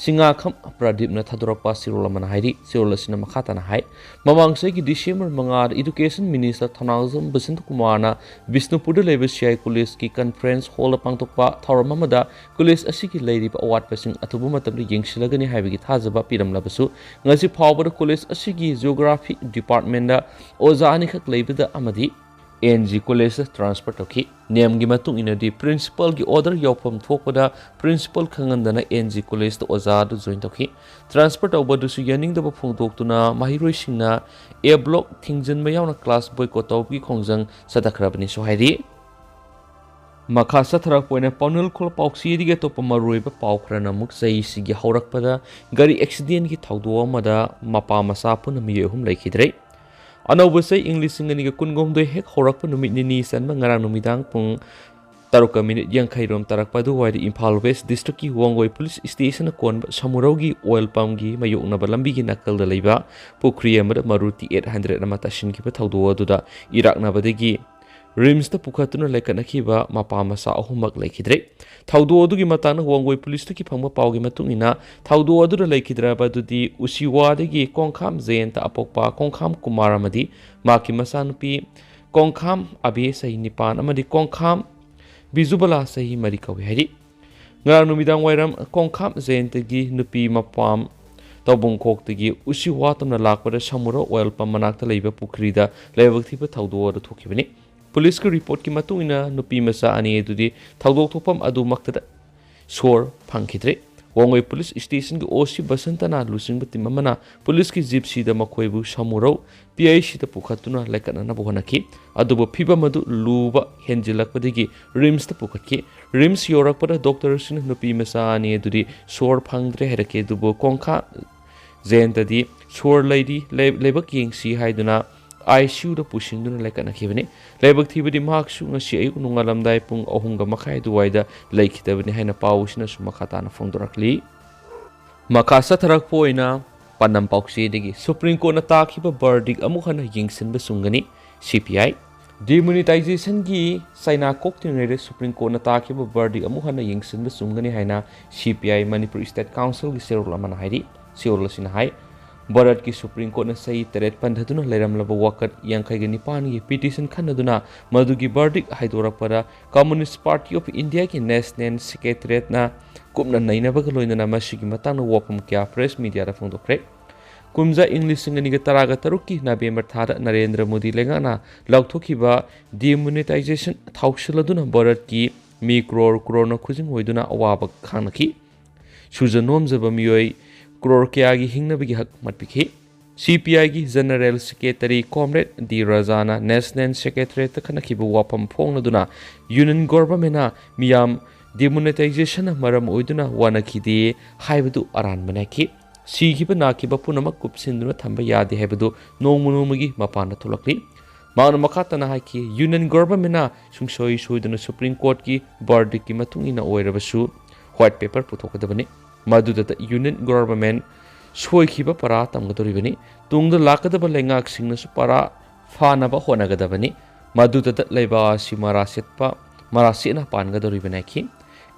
ꯁꯤꯡꯉꯥꯈꯝ ꯄ꯭ꯔꯗꯤꯞꯅ ꯊꯥꯗꯣꯔꯛꯄ ꯆꯦꯔꯣꯜ ꯑꯃꯅ ꯍꯥꯏꯔꯤ꯫ ꯆꯦꯔꯣꯜ ꯑꯁꯤꯅ ꯃꯈꯥ ꯇꯥꯅ ꯍꯥꯏ, ꯃꯃꯥꯡ ꯆꯍꯤꯒꯤ December ꯃꯉꯥꯗ Education Minister ꯊꯧꯅꯥꯎꯖꯝ ꯕꯁꯟꯇ ꯀꯨꯃꯥꯔꯅ ꯕꯤꯁꯅꯨꯄꯨꯔꯗ ꯂꯩꯕ ꯁꯤ ꯑꯥꯏ ꯀꯣꯂꯦꯖꯀꯤ conference hallꯗ ꯄꯥꯡꯊꯣꯛꯄ ꯊꯧꯔꯝ ꯑꯃꯗ ꯀꯣꯂꯦꯖ ꯑꯁꯤꯒꯤ ꯂꯩꯔꯤꯕ ꯑꯋꯥꯠꯄꯁꯤꯡ ꯑꯊꯨꯕ ꯃꯇꯝꯗ ꯌꯦꯡꯁꯤꯜꯂꯒꯅꯤ ꯍꯥꯏꯕꯒꯤ ꯊꯥꯖꯕ ꯄꯤꯔꯝꯂꯕꯁꯨ, ꯉꯁꯤ ꯐꯥꯎꯕꯗ ꯀꯣꯂꯦꯖ ꯑꯁꯤꯒꯤ Geography Departmentꯗ ꯑꯣꯖꯥ ꯑꯅꯤꯈꯛ ꯂꯩꯕꯗ ꯑꯃꯗꯤ ꯑꯦꯟ ꯖꯤ ꯀꯣꯂꯦꯖꯇ transfer ꯇꯧꯈꯤ꯫ ꯅꯤꯌꯝꯒꯤ ꯃꯇꯨꯡ ꯏꯟꯅꯗꯤ principalꯒꯤ order ꯌꯥꯎꯐꯝ ꯊꯣꯛꯄꯗ principal ꯈꯪꯍꯟꯗꯅ ꯑꯦꯟ ꯖꯤ ꯀꯣꯂꯦꯖꯇ ꯑꯣꯖꯥ ꯑꯗꯨ join ꯇꯧꯈꯤ꯫ Transfer ꯇꯧꯕ ꯑꯗꯨꯁꯨ ꯌꯥꯅꯤꯡꯗꯕ ꯐꯣꯡꯗꯣꯛꯇꯨꯅ ꯃꯍꯩꯔꯣꯏꯁꯤꯡꯅ A block ꯊꯤꯡꯖꯤꯟꯕ ꯌꯥꯎꯅ class boycott ꯇꯧꯕꯒꯤ ꯈꯣꯡꯖꯪ ꯆꯠꯊꯈ꯭ꯔꯕꯅꯤꯁꯨ ꯍꯥꯏꯔꯤ꯫ ꯃꯈꯥ ꯆꯠꯊꯔꯛꯄ ꯑꯣꯏꯅ ꯄꯥꯎꯅꯦꯜ ꯈꯨꯜ ꯄꯥꯎꯆꯦꯗꯒꯤ ꯑꯇꯣꯞꯄ ꯃꯔꯨꯑꯣꯏꯕ ꯄꯥꯎ ꯈꯔꯅ ꯑꯃꯨꯛ, ꯆꯍꯤꯁꯤꯒꯤ ꯍꯧꯔꯛꯄꯗ ꯒꯥꯔꯤ accidentꯀꯤ ꯊꯧꯗꯣꯛ ꯑꯃꯗ ꯃꯄꯥ ꯃꯆꯥ ꯄꯨꯟꯅ ꯃꯤꯑꯣꯏ ꯑꯍꯨꯝ ꯂꯩꯈꯤꯗ꯭ꯔꯦ꯫ ꯑꯅꯧꯕ ꯆꯍꯤ ꯏꯪ ꯂꯤꯁꯤꯡ ꯑꯅꯤꯒ ꯀꯨꯟꯍꯨꯝꯗꯣꯏ ꯍꯦꯛ ꯍꯧꯔꯛꯄ ꯅꯨꯃꯤꯠ ꯅꯤꯅꯤ ꯆꯟꯕ ꯉꯔꯥꯡ ꯅꯨꯃꯤꯗꯥꯡ ꯄꯨꯡ ꯇꯔꯨꯛꯀ minute ꯌꯥꯡꯈꯩ ꯔꯣꯝ ꯇꯥꯔꯛꯄ ꯑꯗꯨꯋꯥꯏꯗ ꯏꯝꯐꯥꯜ West Districtꯀꯤ ꯋꯥꯡꯒꯣꯏ Police Stationꯅ ꯀꯣꯟꯕ ꯁꯃꯨꯔꯧꯒꯤ oil pumpꯀꯤ ꯃꯥꯌꯣꯛꯅꯕ ꯂꯝꯕꯤꯒꯤ ꯅꯥꯀꯜꯗ ꯂꯩꯕ ꯄꯨꯈ꯭ꯔꯤ ꯑꯃꯗ Maruti eight hundred ꯑꯃ ꯇꯥꯁꯤꯟꯈꯤꯕ ꯊꯧꯗꯣꯛ ꯑꯗꯨꯗ ꯏꯔꯥꯛꯅꯕꯗꯒꯤ ꯔꯤꯝꯁꯇ ꯄꯨꯈꯠꯇꯨꯅ ꯂꯩꯈꯠꯅꯈꯤꯕ ꯃꯄꯥ ꯃꯆꯥ ꯑꯍꯨꯝꯃꯛ ꯂꯩꯈꯤꯗ꯭ꯔꯦ꯫ ꯊꯧꯗꯣꯛ ꯑꯗꯨꯒꯤ ꯃꯇꯥꯡꯗ ꯋꯥꯡꯒꯣꯏ ꯄꯨꯂꯤꯁꯇꯒꯤ ꯐꯪꯕ ꯄꯥꯎꯒꯤ ꯃꯇꯨꯡ ꯏꯟꯅ, ꯊꯧꯗꯣꯛ ꯑꯗꯨꯗ ꯂꯩꯈꯤꯗ꯭ꯔꯕ ꯑꯗꯨꯗꯤ ꯎꯆꯤꯋꯥꯗꯒꯤ ꯀꯣꯡꯈꯥꯝ ꯖꯌꯦꯟꯇ ꯑꯄꯣꯛꯄ ꯀꯣꯡꯈꯥꯝ ꯀꯨꯃꯥꯔ ꯑꯃꯗꯤ ꯃꯍꯥꯛꯀꯤ ꯃꯆꯥꯅꯨꯄꯤ ꯀꯣꯡꯈꯥꯝ ꯑꯕꯦ ꯆꯍꯤ ꯅꯤꯄꯥꯟ ꯑꯃꯗꯤ ꯀꯣꯡꯈꯥꯝ ꯕꯤꯖꯨꯕꯂꯥ ꯆꯍꯤ ꯃꯔꯤ ꯀꯧꯏ ꯍꯥꯏꯔꯤ꯫ ꯉꯔꯥꯡ ꯅꯨꯃꯤꯗꯥꯡ ꯋꯥꯏꯔꯝ ꯀꯣꯡꯈꯥꯝ ꯖꯌꯦꯟꯇꯒꯤ ꯅꯨꯄꯤ ꯃꯄꯥꯝ ꯇꯧꯕꯨꯡꯈꯣꯛꯇꯒꯤ ꯎꯆꯤꯋꯥ ꯇꯝꯅ ꯂꯥꯛꯄꯗ ꯁꯃꯨꯔꯥ ꯑꯣꯏꯜ ꯄꯝ ꯃꯅꯥꯛꯇ ꯂꯩꯕ ꯄꯨꯈ꯭ꯔꯤꯗ ꯂꯥꯏꯕꯛ ꯊꯤꯕ ꯊꯧꯗꯣꯛ ꯑꯗꯨ ꯊꯣꯛꯈꯤꯕꯅꯤ꯫ ꯄꯨꯂꯤꯁꯀꯤ ꯔꯤꯄꯣꯔꯠꯀꯤ ꯃꯇꯨꯡ ꯏꯟꯅ, ꯅꯨꯄꯤ ꯃꯆꯥ ꯑꯅꯤ ꯑꯗꯨꯗꯤ ꯊꯧꯗꯣꯛ ꯊꯣꯛꯐꯝ ꯑꯗꯨꯃꯛꯇꯗ ꯁꯣꯔ ꯐꯪꯈꯤꯗ꯭ꯔꯦ꯫ ꯋꯥꯡꯒꯣꯏ ꯄꯨꯂꯤꯁ ꯁ꯭ꯇꯦꯁꯟꯒꯤ ꯑꯣ ꯁꯤ ꯕꯁꯟꯇꯅ ꯂꯨꯆꯤꯡꯕ ꯇꯤꯝ ꯑꯃꯅ ꯄꯨꯂꯤꯁꯀꯤ ꯖꯤꯞꯁꯤꯗ ꯃꯈꯣꯏꯕꯨ ꯁꯃꯨꯔꯧ ꯄꯤ ꯑꯩꯆ ꯁꯤꯗ ꯄꯨꯈꯠꯇꯨꯅ ꯂꯩꯈꯠꯅꯅꯕ ꯍꯣꯠꯅꯈꯤ꯫ ꯑꯗꯨꯕꯨ ꯐꯤꯚꯝ ꯑꯗꯨ ꯂꯨꯕ ꯍꯦꯟꯖꯤꯜꯂꯛꯄꯗꯒꯤ ꯔꯤꯝꯁꯇ ꯄꯨꯈꯠꯈꯤ꯫ ꯔꯤꯝꯁ ꯌꯧꯔꯛꯄꯗ ꯗꯣꯛꯇꯔꯁꯤꯡꯅ ꯅꯨꯄꯤ ꯃꯆꯥ ꯑꯅꯤ ꯑꯗꯨꯗꯤ ꯁꯣꯔ ꯐꯪꯗ꯭ꯔꯦ ꯍꯥꯏꯔꯛꯈꯤ꯫ ꯑꯗꯨꯕꯨ ꯀꯣꯡꯈꯥ ꯖꯌꯦꯟꯇꯗꯤ ꯁꯣꯔ ꯂꯩꯔꯤ, ꯂꯩ-, ꯂꯥꯏꯕꯛ ꯌꯦꯡꯁꯤ ꯍꯥꯏꯗꯨꯅ ꯑꯥꯏ ꯁꯤ ꯌꯨꯗ ꯄꯨꯁꯤꯟꯗꯨꯅ ꯂꯩꯈꯠꯅꯈꯤꯕꯅꯤ꯫ ꯂꯥꯏꯕꯛ ꯊꯤꯕꯗꯤ ꯃꯍꯥꯛꯁꯨ ꯉꯁꯤ ꯑꯌꯨꯛ ꯅꯣꯡꯉꯥꯜꯂꯝꯗꯥꯏ ꯄꯨꯡ ꯑꯍꯨꯝꯒ ꯃꯈꯥꯏ ꯑꯗꯨꯋꯥꯏꯗ ꯂꯩꯈꯤꯗꯕꯅꯤ ꯍꯥꯏꯅ ꯄꯥꯎꯁꯤꯅꯁꯨ ꯃꯈꯥ ꯇꯥꯅ ꯐꯣꯡꯗꯣꯔꯛꯂꯤ꯫ ꯃꯈꯥ ꯆꯠꯊꯔꯛꯄ ꯑꯣꯏꯅ ꯄꯥꯟꯗꯝ ꯄꯥꯎꯆꯦꯗꯒꯤ ꯁꯨꯄ꯭ꯔꯤꯝ ꯀꯣꯔꯠꯅ ꯇꯥꯈꯤꯕ ꯕꯔꯗꯤꯛ ꯑꯃꯨꯛ ꯍꯟꯅ ꯌꯦꯡꯁꯤꯟꯕ ꯆꯨꯝꯒꯅꯤ, ꯁꯤ ꯄꯤ ꯑꯥꯏ꯫ ꯗꯤꯃꯣꯅꯤꯇꯥꯏꯖꯦꯁꯟꯒꯤ ꯆꯩꯅꯥ ꯀꯣꯛꯇ꯭ꯔꯤꯉꯩꯗ ꯁꯨꯄ꯭ꯔꯤꯝ ꯀꯣꯔꯠꯅ ꯇꯥꯈꯤꯕ ꯕꯔꯗꯤꯛ ꯑꯃꯨꯛ ꯍꯟꯅ ꯌꯦꯡꯁꯤꯟꯕ ꯆꯨꯝꯒꯅꯤ ꯍꯥꯏꯅ ꯁꯤ ꯄꯤ ꯑꯥꯏ ꯃꯅꯤꯄꯨꯔ ꯁ꯭ꯇꯦꯠ ꯀꯥꯎꯟꯁꯤꯜꯒꯤ ꯆꯦꯔꯣꯜ ꯑꯃꯅ ꯍꯥꯏꯔꯤ꯫ ꯆꯦꯔꯣꯜ ꯑꯁꯤꯅ ꯍꯥꯏ, ꯚꯥꯔꯠꯀꯤ ꯁꯨꯄ꯭ꯔꯤꯝ ꯀꯣꯔꯠꯅ ꯆꯍꯤ ꯇꯔꯦꯠ ꯄꯟꯊꯗꯨꯅ ꯂꯩꯔꯝꯂꯕ ꯋꯥꯀꯠ ꯌꯥꯡꯈꯩꯒ ꯅꯤꯄꯥꯟꯒꯤ ꯄꯤꯇꯤꯁꯟ ꯈꯟꯅꯗꯨꯅ ꯃꯗꯨꯒꯤ ꯕꯔꯗꯤꯛ ꯍꯥꯏꯗꯣꯔꯛꯄꯗ Communist Party of Indiaꯒꯤ ꯅꯦꯁꯅꯦꯜ ꯁꯦꯀ꯭ꯔꯦꯇꯔꯤꯌꯦꯠꯅ ꯀꯨꯞꯅ ꯅꯩꯅꯕꯒ ꯂꯣꯏꯅꯅ ꯃꯁꯤꯒꯤ ꯃꯇꯥꯡꯗ ꯋꯥꯐꯝ ꯀꯌꯥ ꯄ꯭ꯔꯦꯁ ꯃꯤꯗꯤꯌꯥꯗ ꯐꯣꯡꯗꯣꯛꯈ꯭ꯔꯦ꯫ ꯀꯨꯝꯖꯥ ꯏꯪ ꯂꯤꯁꯤꯡ ꯑꯅꯤꯒ ꯇꯔꯥꯒ ꯇꯔꯨꯛꯀꯤ ꯅꯕꯦꯝꯕꯔ ꯊꯥꯗ ꯅꯔꯦꯟꯗ꯭ꯔ ꯃꯣꯗꯤ ꯂꯩꯉꯥꯛꯅ ꯂꯥꯎꯊꯣꯛꯈꯤꯕ ꯗꯤꯃꯣꯅꯤꯇꯥꯏꯖꯦꯁꯟ ꯊꯥꯎꯁꯤꯜ ꯑꯗꯨꯅ ꯚꯥꯔꯠꯀꯤ ꯃꯤ ꯀ꯭ꯔꯣꯔ ꯀ꯭ꯔꯣꯔꯅ ꯈꯨꯖꯤꯡ ꯑꯣꯏꯗꯨꯅ ꯑꯋꯥꯕ ꯈꯥꯡꯅꯈꯤ꯫ ꯁꯨꯖ ꯅꯣꯝꯖꯕ ꯃꯤꯑꯣꯏ ꯀ꯭ꯔꯣꯔ ꯀꯌꯥꯒꯤ ꯍꯤꯡꯅꯕꯒꯤ ꯍꯛ ꯃꯠꯄꯤꯈꯤ꯫ ꯁꯤ ꯄꯤ ꯑꯥꯏꯒꯤ ꯖꯦꯅꯔꯦꯜ ꯁꯦꯀ꯭ꯔꯦꯇꯔꯤ ꯀꯣꯝꯔꯦꯗ ꯗꯤ ꯔꯥꯖꯥꯅ ꯅꯦꯁꯅꯦꯜ ꯁꯦꯀ꯭ꯔꯦꯇꯔꯤꯌꯦꯠꯇ ꯈꯟꯅꯈꯤꯕ ꯋꯥꯐꯝ ꯐꯣꯡꯂꯗꯨꯅ ꯌꯨꯅꯤꯌꯟ ꯒꯣꯚꯔꯟꯃꯦꯟꯅ ꯃꯤꯌꯥꯝ ꯗꯤꯃꯣꯅꯤꯇꯥꯏꯖꯦꯁꯟꯅ ꯃꯔꯝ ꯑꯣꯏꯗꯨꯅ ꯋꯥꯅꯈꯤꯗꯦ ꯍꯥꯏꯕꯗꯨ ꯑꯔꯥꯟꯕꯅꯤ ꯍꯥꯏꯈꯤ꯫ ꯁꯤꯈꯤꯕ ꯅꯥꯈꯤꯕ ꯄꯨꯝꯅꯃꯛ ꯀꯨꯞꯁꯤꯟꯗꯨꯅ ꯊꯝꯕ ꯌꯥꯗꯦ ꯍꯥꯏꯕꯗꯨ ꯅꯣꯡꯃ ꯅꯣꯡꯃꯒꯤ ꯃꯄꯥꯟꯗ ꯊꯣꯛꯂꯛꯂꯤ꯫ ꯃꯍꯥꯛꯅ ꯃꯈꯥ ꯇꯥꯅ ꯍꯥꯏꯈꯤ, ꯌꯨꯅꯤꯌꯟ ꯒꯣꯚꯔꯟꯃꯦꯟꯅ ꯁꯨꯡꯁꯣꯏ ꯁꯣꯏꯗꯅ ꯁꯨꯄ꯭ꯔꯤꯝ ꯀꯣꯔꯠꯀꯤ ꯕꯔꯗꯤꯛꯀꯤ ꯃꯇꯨꯡ ꯏꯟꯅ ꯑꯣꯏꯔꯕꯁꯨ ꯋꯥꯏꯠ ꯄꯦꯄꯔ ꯄꯨꯊꯣꯛꯀꯗꯕꯅꯤ꯫ ꯃꯗꯨꯗꯇ ꯌꯨꯅꯤꯌꯟ ꯒꯣꯚꯔꯟꯃꯦꯟ ꯁꯣꯏꯈꯤꯕ ꯄꯔꯥ ꯇꯝꯒꯗꯧꯔꯤꯕꯅꯤ꯫ ꯇꯨꯡꯗ ꯂꯥꯛꯀꯗꯕ ꯂꯩꯉꯥꯛꯁꯤꯡꯅꯁꯨ ꯄꯔꯥ ꯐꯥꯅꯕ ꯍꯣꯠꯅꯒꯗꯕꯅꯤ꯫ ꯃꯗꯨꯗ ꯂꯩꯕꯥꯛ ꯑꯁꯤ ꯃꯔꯥ ꯁꯦꯠꯄ, ꯃꯔꯥ ꯁꯦꯠꯅ ꯄꯥꯟꯒꯗꯧꯔꯤꯕꯅꯤ ꯍꯥꯏꯈꯤ꯫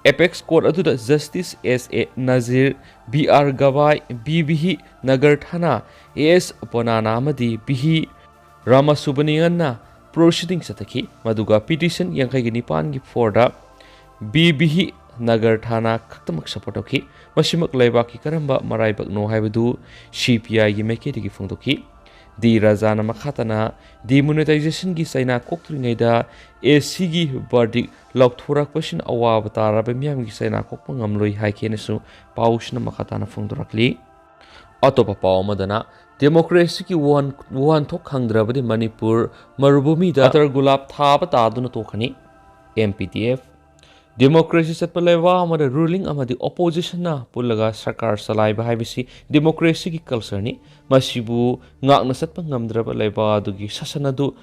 ꯑꯦꯄꯦꯛꯁ ꯀꯣꯔꯠ ꯑꯗꯨꯗ justice S A Nazeer, B R Gavai, B V Nagarathna, A S Bopanna ꯑꯃꯗꯤ ꯚꯤ ꯔꯥꯃꯥꯁꯨꯕꯅꯤꯌꯟꯅ ꯄ꯭ꯔꯣꯁꯤꯗꯤꯡ ꯆꯠꯊꯈꯤ, ꯃꯗꯨꯒ ꯄꯤꯇꯤꯁꯟ ꯌꯥꯡꯈꯩꯒ ꯅꯤꯄꯥꯟꯒꯤ ꯐꯣꯔꯗ ꯕꯤ ꯚꯤ ꯅꯒꯔ ꯊꯥꯅꯥ ꯈꯛꯇꯃꯛ ꯁꯄꯣꯔꯠ ꯇꯧꯈꯤ꯫ ꯃꯁꯤꯃꯛ ꯂꯩꯕꯥꯛꯀꯤ ꯀꯔꯝꯕ ꯃꯔꯥꯏꯕꯛꯅꯣ ꯍꯥꯏꯕꯗꯨ ꯁꯤ ꯄꯤ ꯑꯥꯏꯒꯤ ꯃꯥꯏꯀꯩꯗꯒꯤ ꯐꯣꯡꯗꯣꯛꯈꯤ꯫ ꯗꯤ ꯔꯥꯖꯥꯅ ꯃꯈꯥ ꯇꯥꯅ ꯗꯤꯃꯣꯅꯤꯇꯥꯏꯖꯦꯁꯟꯒꯤ ꯆꯩꯅꯥ ꯀꯣꯛꯇ꯭ꯔꯤꯉꯩꯗ ꯑꯦ ꯁꯤꯒꯤ ꯕꯔꯗꯤꯛ ꯂꯥꯎꯊꯣꯔꯛꯄꯁꯤꯅ ꯑꯋꯥꯕ ꯇꯥꯔꯕ ꯃꯤꯌꯥꯝꯒꯤ ꯆꯩꯅꯥ ꯀꯣꯛꯄ ꯉꯝꯂꯣꯏ ꯍꯥꯏꯈꯤꯅꯁꯨ ꯄꯥꯎꯁꯤꯅ ꯃꯈꯥ ꯇꯥꯅ ꯐꯣꯡꯗꯣꯔꯛꯂꯤ꯫ ꯑꯇꯣꯞꯄ ꯄꯥꯎ ꯑꯃꯗꯅ, ꯗꯦꯃꯣꯀ꯭ꯔꯦꯁꯤꯒꯤ ꯋꯥꯍꯟ-, ꯋꯥꯍꯟꯊꯣꯛ ꯈꯪꯗ꯭ꯔꯕꯗꯤ ꯃꯅꯤꯄꯨꯔ ꯃꯔꯨꯚꯨꯃꯤꯗ ꯑꯇꯔ ꯒꯨꯂꯥꯞ ꯊꯥꯕ ꯇꯥꯗꯨꯅ ꯇꯣꯛꯀꯅꯤ, M P D F. Democracy ꯆꯠꯄ ꯂꯩꯕꯥꯛ ꯑꯃꯗ ꯔꯨꯂꯤꯡ ꯑꯃꯗꯤ ꯑꯣꯄꯣꯖꯤꯁꯟꯅ ꯄꯨꯜꯂꯒ ꯁꯔꯀꯥꯔ ꯆꯂꯥꯏꯕ ꯍꯥꯏꯕꯁꯤ ꯗꯦꯃꯣꯀ꯭ꯔꯦꯁꯤꯒꯤ ꯀꯜꯆꯔꯅꯤ꯫ ꯃꯁꯤꯕꯨ ꯉꯥꯛꯅ ꯆꯠꯄ ꯉꯝꯗ꯭ꯔꯕ ꯂꯩꯕꯥꯛ ꯑꯗꯨꯒꯤ ꯁꯥꯁꯟ ꯑꯗꯨ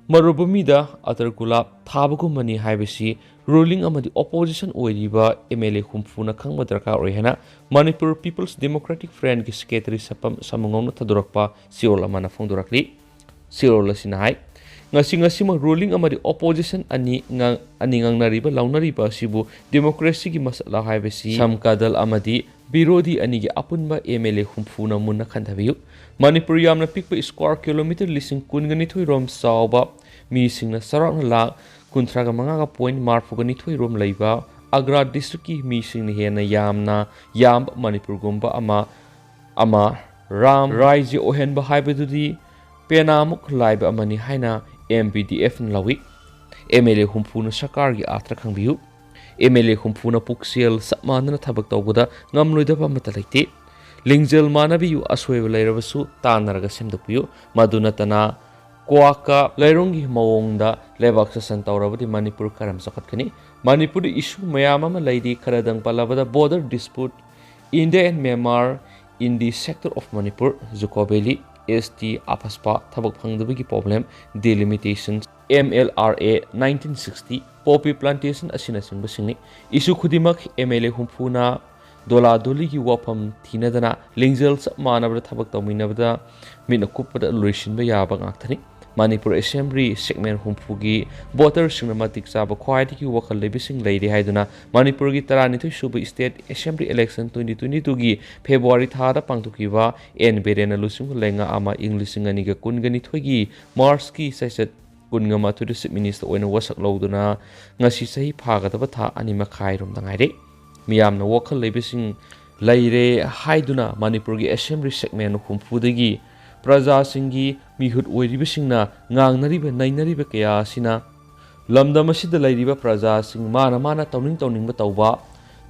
ꯃꯔꯨꯚꯨꯃꯤꯗ ꯑꯇꯔ ꯒꯨꯂꯥꯞ ꯊꯥꯕꯒꯨꯝꯕꯅꯤ ꯍꯥꯏꯕꯁꯤ ꯔꯨꯂꯤꯡ ꯑꯃꯗꯤ ꯑꯣꯄꯣꯖꯤꯁꯟ ꯑꯣꯏꯔꯤꯕ ꯑꯦꯝ ꯑꯦꯜ ꯑꯦ ꯍꯨꯝꯐꯨꯅ ꯈꯪꯕ ꯗꯔꯀꯥꯔ ꯑꯣꯏ ꯍꯥꯏꯅ ꯃꯅꯤꯄꯨꯔ ꯄꯤꯄꯜꯁ ꯗꯦꯃꯣꯀ꯭ꯔꯦꯇꯤꯛ ꯐ꯭ꯔꯟꯠꯀꯤ ꯁꯦꯀ꯭ꯔꯦꯇꯔꯤ ꯁꯄꯝ ꯁꯃꯨꯉꯧꯅ ꯊꯥꯗꯣꯔꯛꯄ ꯆꯦꯔꯣꯜ ꯑꯃꯅ ꯐꯣꯡꯗꯣꯔꯛꯂꯤ꯫ ꯆꯦꯔꯣꯜ ꯑꯁꯤꯅ ꯍꯥꯏ, ꯉꯁꯤ, ꯉꯁꯤꯃꯛ ꯔꯨꯂꯤꯡ ꯑꯃꯗꯤ ꯑꯣꯄꯣꯖꯤꯁꯟ ꯑꯅꯤ ꯉꯥꯡ-, ꯑꯅꯤ ꯉꯥꯡꯅꯔꯤꯕ, ꯂꯥꯎꯅꯔꯤꯕ ꯑꯁꯤꯕꯨ ꯗꯦꯃꯣꯀ꯭ꯔꯦꯁꯤꯒꯤ ꯃꯁꯛꯂ ꯍꯥꯏꯕꯁꯤ ꯁꯝꯀꯥꯗꯜ ꯑꯃꯗꯤ ꯕꯤꯔꯣꯙꯤ ꯑꯅꯤꯒꯤ ꯑꯄꯨꯟꯕ ꯑꯦꯝ ꯑꯦꯜ ꯑꯦ ꯍꯨꯝꯐꯨꯅ ꯃꯨꯟꯅ ꯈꯟꯊꯕꯤꯌꯨ꯫ ꯃꯅꯤꯄꯨꯔ ꯌꯥꯝꯅ ꯄꯤꯛꯄ ꯁ꯭ꯀ꯭ꯋꯥꯔ ꯀꯤꯂꯣꯃꯤꯇꯔ ꯂꯤꯁꯤꯡ ꯀꯨꯟꯒ ꯅꯤꯊꯣꯏ ꯔꯣꯝ ꯆꯥꯎꯕ, ꯃꯤꯁꯤꯡꯅ ꯆꯥꯎꯔꯥꯛꯅ ꯂꯥꯈ ꯀꯨꯟꯊ꯭ꯔꯥꯒ ꯃꯉꯥꯒ ꯄꯣꯏꯟꯠ ꯃꯔꯤꯐꯨꯒ ꯅꯤꯊꯣꯏ ꯔꯣꯝ ꯂꯩꯕ, ꯑꯒ꯭ꯔꯥ ꯗꯤꯁꯇ꯭ꯔꯤꯛꯀꯤ ꯃꯤꯁꯤꯡꯅ ꯍꯦꯟꯅ ꯌꯥꯝꯅ ꯌꯥꯝꯕ ꯃꯅꯤꯄꯨꯔꯒꯨꯝꯕ ꯑꯃ, ꯑꯃ ꯔꯥꯝ ꯔꯥꯏꯖ꯭ꯌ ꯑꯣꯏꯍꯟꯕ ꯍꯥꯏꯕꯗꯨꯗꯤ ꯄꯦꯅꯥꯃꯨꯛ ꯂꯥꯏꯕ ꯑꯃꯅꯤ ꯍꯥꯏꯅ ꯑꯦꯝ ꯕꯤ ꯗꯤ ꯑꯦꯐꯅ ꯂꯧꯏ꯫ ꯑꯦꯝ ꯑꯦꯜ ꯑꯦ ꯍꯨꯝꯐꯨꯅ ꯁꯔꯀꯥꯔꯒꯤ ꯑꯥꯔꯊ ꯈꯪꯕꯤꯌꯨ꯫ ꯑꯦꯝ ꯑꯦꯜ ꯑꯦ ꯍꯨꯝꯐꯨꯅ ꯄꯨꯛꯆꯦꯜ ꯆꯞ ꯃꯥꯟꯅꯅ ꯊꯕꯛ ꯇꯧꯕꯗ ꯉꯝꯂꯣꯏꯗꯕ ꯑꯃꯠꯇ ꯂꯩꯇꯦ꯫ ꯂꯤꯡꯖꯦꯜ ꯃꯥꯟꯅꯕꯤꯌꯨ, ꯑꯁꯣꯏꯕ ꯂꯩꯔꯕꯁꯨ ꯇꯥꯟꯅꯔꯒ ꯁꯦꯝꯗꯣꯛꯄꯤꯌꯨ꯫ ꯃꯗꯨ ꯅꯠꯇꯅ ꯀ꯭ꯋꯥꯛꯀ ꯂꯩꯔꯣꯡꯒꯤ ꯃꯑꯣꯡꯗ ꯂꯩꯕꯥꯛ ꯁꯥꯁꯟ ꯇꯧꯔꯕꯗꯤ ꯃꯅꯤꯄꯨꯔ ꯀꯔꯝ ꯆꯥꯎꯈꯠꯀꯅꯤ? ꯃꯅꯤꯄꯨꯔꯗ ꯏꯁꯨ ꯃꯌꯥꯝ ꯑꯃ ꯂꯩꯔꯤ, ꯈꯔꯗꯪ ꯄꯜꯂꯕꯗ border dispute, India and Myanmar, in the sector of Manipur, Zuko Valley, S T, ꯑꯐꯁꯄꯥ, ꯊꯕꯛ ꯐꯪꯗꯕꯒꯤ problem, delimitation, M L R A nineteen sixty, poppy plantation ꯑꯁꯤꯅꯆꯤꯡꯕꯁꯤꯡꯅꯤ꯫ ꯏꯁꯨ ꯈꯨꯗꯤꯡꯃꯛ ꯑꯦꯝ ꯑꯦꯜ ꯑꯦ ꯍꯨꯝꯐꯨꯅ ꯗꯣꯂꯥ ꯗꯣꯂꯤꯒꯤ ꯋꯥꯐꯝ ꯊꯤꯅꯗꯅ ꯂꯤꯡꯖꯦꯜ ꯆꯞ ꯃꯥꯟꯅꯕꯗ ꯊꯕꯛ ꯇꯧꯃꯤꯟꯅꯕꯗ ꯃꯤꯠꯅ ꯀꯨꯞꯄꯗ ꯂꯣꯏꯁꯤꯟꯕ ꯌꯥꯕ ꯉꯥꯛꯇꯅꯤ꯫ ꯃꯅꯤꯄꯨꯔ ꯑꯦꯁꯦꯝꯕ꯭ꯂꯤ ꯁꯦꯒꯃꯦꯟ ꯍꯨꯝꯐꯨꯒꯤ ꯚꯣꯇꯔꯁꯤꯡꯅ ꯃꯇꯤꯛ ꯆꯥꯕ ꯈ꯭ꯋꯥꯏꯗꯒꯤ ꯋꯥꯈꯜ ꯂꯩꯕꯁꯤꯡ ꯂꯩꯔꯦ ꯍꯥꯏꯗꯨꯅ ꯃꯅꯤꯄꯨꯔꯒꯤ ꯇꯔꯥꯅꯤꯊꯣꯏ ꯁꯨꯕ state assembly election twenty twenty ꯇꯨꯒꯤ ꯐꯦꯕ꯭ꯔꯨꯋꯥꯔꯤ ꯊꯥꯗ ꯄꯥꯡꯊꯣꯛꯈꯤꯕ ꯑꯦꯟ ꯕꯤꯔꯦꯟꯅ ꯂꯨꯆꯤꯡꯕ ꯂꯩꯉꯥꯛ ꯑꯃ ꯏꯪ ꯂꯤꯁꯤꯡ ꯑꯅꯤꯒ ꯀꯨꯟꯒ ꯅꯤꯊꯣꯏꯒꯤ ꯃꯥꯔꯆꯀꯤ ꯆꯩꯆꯠ ꯀꯨꯟꯒ ꯃꯥꯊꯣꯏꯗ ꯆꯤꯐ ꯃꯤꯅꯤꯁꯇꯔ ꯑꯣꯏꯅ ꯋꯥꯁꯛ ꯂꯧꯗꯨꯅ ꯉꯁꯤ ꯆꯍꯤ ꯐꯥꯒꯗꯕ ꯊꯥ ꯑꯅꯤ ꯃꯈꯥꯏꯔꯣꯝꯗ ꯉꯥꯏꯔꯦ꯫ ꯃꯤꯌꯥꯝꯅ ꯋꯥꯈꯜ ꯂꯩꯕꯁꯤꯡ ꯂꯩꯔꯦ ꯍꯥꯏꯗꯨꯅ ꯃꯅꯤꯄꯨꯔꯒꯤ ꯑꯦꯁꯦꯝꯕ꯭ꯂꯤ ꯁꯦꯒꯃꯦꯟ ꯍꯨꯝꯐꯨꯗꯒꯤ ꯄ꯭ꯔꯖꯥꯁꯤꯡꯒꯤ ꯃꯤꯍꯨꯠ ꯑꯣꯏꯔꯤꯕꯁꯤꯡꯅ ꯉꯥꯡꯅꯔꯤꯕ ꯅꯩꯅꯔꯤꯕ ꯀꯌꯥ ꯑꯁꯤꯅ ꯂꯝꯗꯝ ꯑꯁꯤꯗ ꯂꯩꯔꯤꯕ ꯄ꯭ꯔꯖꯥꯁꯤꯡ ꯃꯥꯅ ꯃꯥꯅ ꯇꯧꯅꯤꯡ ꯇꯧꯅꯤꯡꯕ ꯇꯧꯕ,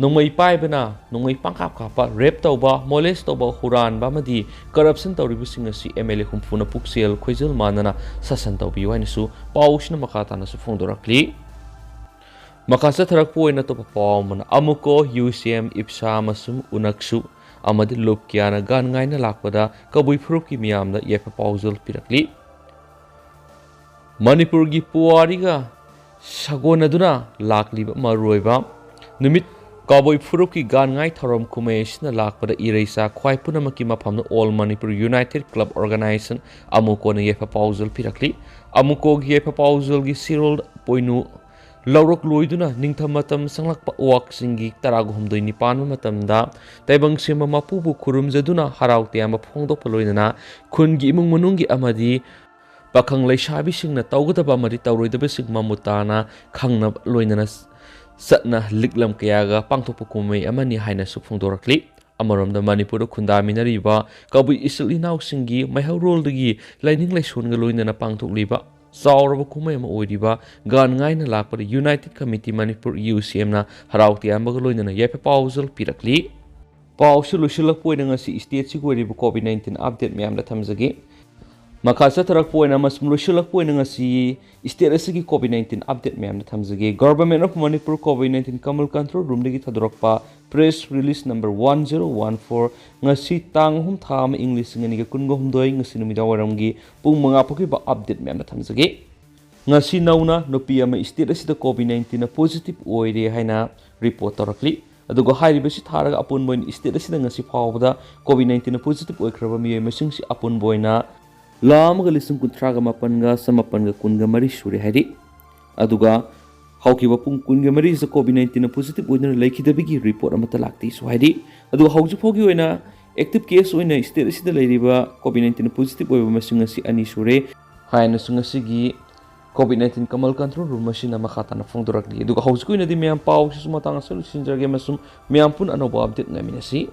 ꯅꯣꯡꯃꯩ ꯄꯥꯏꯕꯅ ꯅꯣꯡꯃꯩ ꯄꯪꯀꯥꯞ ꯀꯥꯞꯄ, ꯔꯦꯞ ꯇꯧꯕ, ꯃꯣꯂꯦꯁ ꯇꯧꯕ, ꯍꯨꯔꯥꯟꯕ ꯑꯃꯗꯤ ꯀꯔꯞꯁꯟ ꯇꯧꯔꯤꯕꯁꯤꯡ ꯑꯁꯤ ꯑꯦꯝ ꯑꯦꯜ ꯑꯦ ꯍꯨꯝꯐꯨꯅ ꯄꯨꯛꯆꯦꯜ ꯈꯣꯏꯖꯦꯜ ꯃꯥꯟꯅꯅ ꯁꯥꯁꯟ ꯇꯧꯕꯤꯌꯨ ꯍꯥꯏꯅꯁꯨ ꯄꯥꯎꯁꯤꯅ ꯃꯈꯥ ꯇꯥꯅꯁꯨ ꯐꯣꯡꯗꯣꯔꯛꯂꯤ꯫ ꯃꯈꯥ ꯆꯠꯊꯔꯛꯄ ꯑꯣꯏꯅ ꯑꯇꯣꯞꯄ ꯄꯥꯎ ꯑꯃꯅ ꯑꯃꯨꯀꯣ, ꯌꯨ ꯁꯤ ꯑꯦꯝ, ꯏꯞꯁꯥ ꯑꯃꯁꯨꯡ ꯎꯅꯛꯁꯨ ꯑꯃꯗꯤ ꯂꯨꯞꯀꯤꯌꯥꯅ ꯒꯥꯟ ꯉꯥꯏꯅ ꯂꯥꯛꯄꯗ ꯀꯕꯨꯏ ꯐꯨꯔꯨꯞꯀꯤ ꯃꯤꯌꯥꯝꯗ ꯌꯥꯏꯐ ꯄꯥꯎꯖꯦꯜ ꯄꯤꯔꯛꯂꯤ꯫ ꯃꯅꯤꯄꯨꯔꯒꯤ ꯄꯨꯋꯥꯔꯤꯒ ꯁꯥꯒꯣꯟꯅꯗꯨꯅ ꯂꯥꯛꯂꯤꯕ ꯃꯔꯨꯑꯣꯏꯕ ꯅꯨꯃꯤꯠ ꯀꯕꯨꯏ ꯐꯨꯔꯨꯞꯀꯤ ꯒꯥꯟꯉꯥꯏ ꯊꯧꯔꯝ ꯀꯨꯝꯍꯩ ꯑꯁꯤꯅ ꯂꯥꯛꯄꯗ ꯏꯔꯩꯆꯥ ꯈ꯭ꯋꯥꯏ ꯄꯨꯝꯅꯃꯛꯀꯤ ꯃꯐꯝꯗ All Manipur United Club Organization ꯑꯃꯨꯀꯣꯅ ꯌꯥꯏꯐ ꯄꯥꯎꯖꯦꯜ ꯄꯤꯔꯛꯂꯤ꯫ ꯑꯃꯨꯀꯣꯒꯤ ꯌꯥꯏꯐ ꯄꯥꯎꯖꯦꯜꯒꯤ ꯁꯤꯔꯣꯜ ꯄꯣꯏꯅꯨ ꯂꯧꯔꯛꯂꯣꯏꯗꯨꯅ ꯅꯤꯡꯊꯝ ꯃꯇꯝ ꯆꯪꯂꯛꯄ ꯋꯥꯛꯆꯤꯡꯒꯤ ꯇꯔꯥꯒ ꯍꯨꯝꯗꯣꯏꯅꯤ ꯄꯥꯟꯕ ꯃꯇꯝꯗ ꯇꯥꯏꯕꯪ ꯁꯦꯝꯕ ꯃꯄꯨꯕꯨ ꯈꯨꯔꯨꯝꯖꯗꯨꯅ ꯍꯔꯥꯎ ꯇꯌꯥꯝꯕ ꯐꯣꯡꯗꯣꯛꯄ ꯂꯣꯏꯅꯅ ꯈꯨꯟꯒꯤ ꯏꯃꯨꯡ ꯃꯅꯨꯡꯒꯤ ꯑꯃꯗꯤ ꯄꯥꯈꯪ ꯂꯩꯁꯥꯕꯤꯁꯤꯡꯅ ꯇꯧꯒꯗꯕ ꯑꯃꯗꯤ ꯇꯧꯔꯣꯏꯗꯕꯁꯤꯡ ꯃꯃꯨꯠ ꯇꯥꯅ ꯈꯪꯅꯕ ꯂꯣꯏꯅꯅ ꯆꯠꯅ ꯂꯤꯛꯂꯝ ꯀꯌꯥꯒ ꯄꯥꯡꯊꯣꯛꯄ ꯀꯨꯝꯍꯩ ꯑꯃꯅꯤ ꯍꯥꯏꯅꯁꯨ ꯐꯣꯡꯗꯣꯔꯛꯂꯤ꯫ ꯑꯃꯔꯣꯝꯗ ꯃꯅꯤꯄꯨꯔꯗ ꯈꯨꯟꯗꯥꯃꯤꯟꯅꯔꯤꯕ ꯀꯕꯨꯏ ꯏꯆꯤꯜ ꯏꯅꯥꯎꯁꯤꯡꯒꯤ ꯃꯩꯍꯧꯔꯣꯜꯗꯒꯤ ꯂꯥꯏꯅꯤꯡ ꯂꯥꯏꯁꯣꯟꯒ ꯂꯣꯏꯅꯅ ꯄꯥꯡꯊꯣꯛꯂꯤꯕ ꯆꯥꯎꯔꯕ ꯀꯨꯝꯍꯩ ꯑꯃ ꯑꯣꯏꯔꯤꯕ ꯒꯥꯟ ꯉꯥꯏꯅ ꯂꯥꯛꯄꯗ United Committee Manipur, ꯌꯨ ꯁꯤ ꯑꯦꯝꯅ ꯍꯔꯥꯎ ꯇꯌꯥꯝꯕꯒ ꯂꯣꯏꯅꯅ ꯌꯥꯏꯐ ꯄꯥꯎꯖꯦꯜ ꯄꯤꯔꯛꯂꯤ꯫ ꯄꯥꯎꯁꯤ ꯂꯣꯏꯁꯤꯜꯂꯛꯄ ꯑꯣꯏꯅ ꯉꯁꯤ ꯁ꯭ꯇꯦꯠꯁꯤꯒꯤ ꯑꯣꯏꯔꯤꯕ ꯀꯣꯚꯤꯗ ꯅꯥꯏꯟꯇꯤꯟ ꯑꯞꯗꯦꯠ ꯃꯌꯥꯝꯗ ꯊꯝꯖꯒꯦ꯫ ꯃꯈꯥ ꯆꯠꯊꯔꯛꯄ ꯑꯣꯏꯅ ꯑꯃꯁꯨꯡ ꯂꯣꯏꯁꯤꯜꯂꯛꯄ ꯑꯣꯏꯅ ꯉꯁꯤ ꯁ꯭ꯇꯦꯠ ꯑꯁꯤꯒꯤ ꯀꯣꯚꯤꯗ ꯅꯥꯏꯟꯇꯤꯟ ꯑꯞꯗꯦꯠ ꯃꯌꯥꯝꯗ ꯊꯝꯖꯒꯦ꯫ Government of Manipur COVID nineteen Kamal Control Roomꯗꯒꯤ ꯊꯥꯗꯣꯔꯛꯄ press release number one zero one four, ꯉꯁꯤ ꯇꯥꯡ ꯑꯍꯨꯝ ꯊꯥ ꯑꯃ ꯏꯪ ꯂꯤꯁꯤꯡ ꯑꯅꯤꯒ ꯀꯨꯟꯒ ꯍꯨꯝꯗꯣꯏ, ꯉꯁꯤ ꯅꯨꯃꯤꯗꯥꯡ ꯋꯥꯏꯔꯝꯒꯤ ꯄꯨꯡ ꯃꯉꯥ ꯐꯥꯎꯒꯤ ꯑꯣꯏꯕ ꯑꯞꯗꯦꯠ ꯃꯌꯥꯝꯗ ꯊꯝꯖꯒꯦ꯫ ꯉꯁꯤ ꯅꯧꯅ ꯅꯨꯄꯤ ꯑꯃ ꯁ꯭ꯇꯦꯠ ꯑꯁꯤꯗ ꯀꯣꯚꯤꯗ ꯅꯥꯏꯟꯇꯤꯟꯅ ꯄꯣꯖꯤꯇꯤꯚ ꯑꯣꯏꯔꯦ ꯍꯥꯏꯅ ꯔꯤꯄꯣꯔꯠ ꯇꯧꯔꯛꯂꯤ꯫ ꯑꯗꯨꯒ ꯍꯥꯏꯔꯤꯕꯁꯤ ꯊꯥꯔꯒ ꯑꯄꯨꯟꯕ ꯑꯣꯏꯅ ꯁ꯭ꯇꯦꯠ ꯑꯁꯤꯗ ꯉꯁꯤ ꯐꯥꯎꯕꯗ ꯀꯣꯚꯤꯗ ꯅꯥꯏꯟꯇꯤꯟꯅ ꯄꯣꯖꯤꯇꯤꯚ ꯑꯣꯏꯈ꯭ꯔꯕ ꯃꯤꯑꯣꯏ ꯃꯁꯤꯡꯁꯤ ꯑꯄꯨꯟꯕ ꯑꯣꯏꯅ ꯂꯥꯈ ꯑꯃꯒ ꯂꯤꯁꯤꯡ ꯀꯨꯟꯊ꯭ꯔꯥꯒ ꯃꯥꯄꯟꯒ ꯆꯃꯥꯄꯟꯒ ꯀꯨꯟꯒ ꯃꯔꯤ ꯁꯨꯔꯦ ꯍꯥꯏꯔꯤ꯫ ꯑꯗꯨꯒ ꯍꯧꯈꯤꯕ ꯄꯨꯡ ꯀꯨꯟꯒ ꯃꯔꯤꯁꯤꯗ COVID nineteen positive ꯑꯣꯏꯗꯨꯅ ꯂꯩꯈꯤꯗꯕꯒꯤ report ꯑꯃꯠꯇ ꯂꯥꯛꯇꯦꯁꯨ ꯍꯥꯏꯔꯤ꯫ ꯑꯗꯨꯒ ꯍꯧꯖꯤꯛ ꯐꯥꯎꯒꯤ ꯑꯣꯏꯅ active case ꯑꯣꯏꯅ state ꯑꯁꯤꯗ ꯂꯩꯔꯤꯕ COVID nineteen positive ꯑꯣꯏꯕ ꯃꯁꯤꯡ ꯑꯁꯤ ꯑꯅꯤ ꯁꯨꯔꯦ ꯍꯥꯏꯅꯁꯨ ꯉꯁꯤꯒꯤ COVID nineteen Kamal Control Room ꯑꯁꯤꯅ ꯃꯈꯥ ꯇꯥꯅ ꯐꯣꯡꯗꯣꯔꯛꯂꯤ꯫ ꯑꯗꯨꯒ ꯍꯧꯖꯤꯛꯀꯤ ꯑꯣꯏꯅꯗꯤ ꯃꯌꯥꯝ ꯄꯥꯎꯁꯤꯁꯨ ꯃꯇꯥꯡ ꯑꯁꯤꯗ ꯂꯣꯏꯁꯤꯟꯖꯔꯒꯦ ꯑꯃꯁꯨꯡ ꯃꯌꯥꯝ ꯄꯨꯟꯅ ꯑꯅꯧꯕ update ꯉꯥꯏꯃꯤꯟꯅꯁꯤ꯫